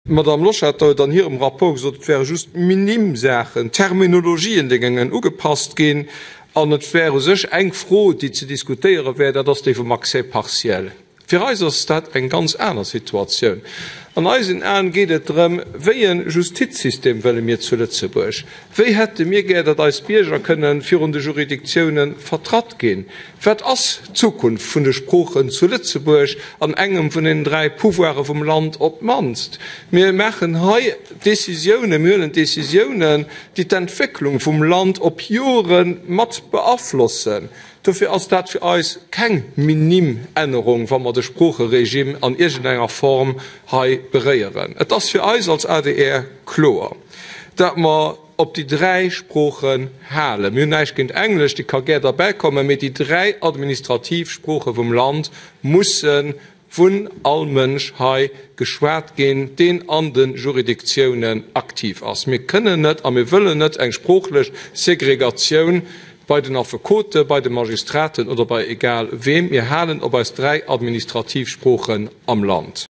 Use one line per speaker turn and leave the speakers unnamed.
D'Madame Loschetter huet an hirem Rapport gesot, et wäre just minim Saachen, Terminologien, déi géingen ugepasst ginn, an et wär u sech eng Fro, déi ze diskutéiere wär, dat ass déi vum Accès partiel. Fir eis ass dat eng ganz aner Situatioun. An eisen Aen geet et drëm, Wéi e Justizsystem wëlle mir zu Lëtzebuerg? Wéi hätte mir gär, datt eis Bierger kënnen virun de Juridiktiounen vertratt ginn? Wat ass d'Zukunft vun de Sproochen zu Lëtzebuerg an engem vun den 3 Pouvoire vum Land op d'mannst? Mir maachen hei Décisiounen, mir huelen Décisiounen, déi d'Entwécklung vum Land op Jore mat beaflossen. Dofir ass dat fir eis keng minim Ännerung, wa mer de Sproocheregime an iergendenger Form hei beréieren. Et ass fir eis als adr kloer, dat mer op déi 3 Sproochen halen. Mir hunn näischt géint Englesch, déi ka gär derbäikommen, mee déi 3 administrativ Sprooche vum Land musse vun all Mënsch hei geschwat ginn, deen an de Juridiktiounen aktiv ass. Mir kënnen net a mir wëllen net eng sproochlech Segregatioun bei den Affekote, bei de Magistraten oder bei egal weem. Mir halen op eis 3 administrativ Sproochen am Land.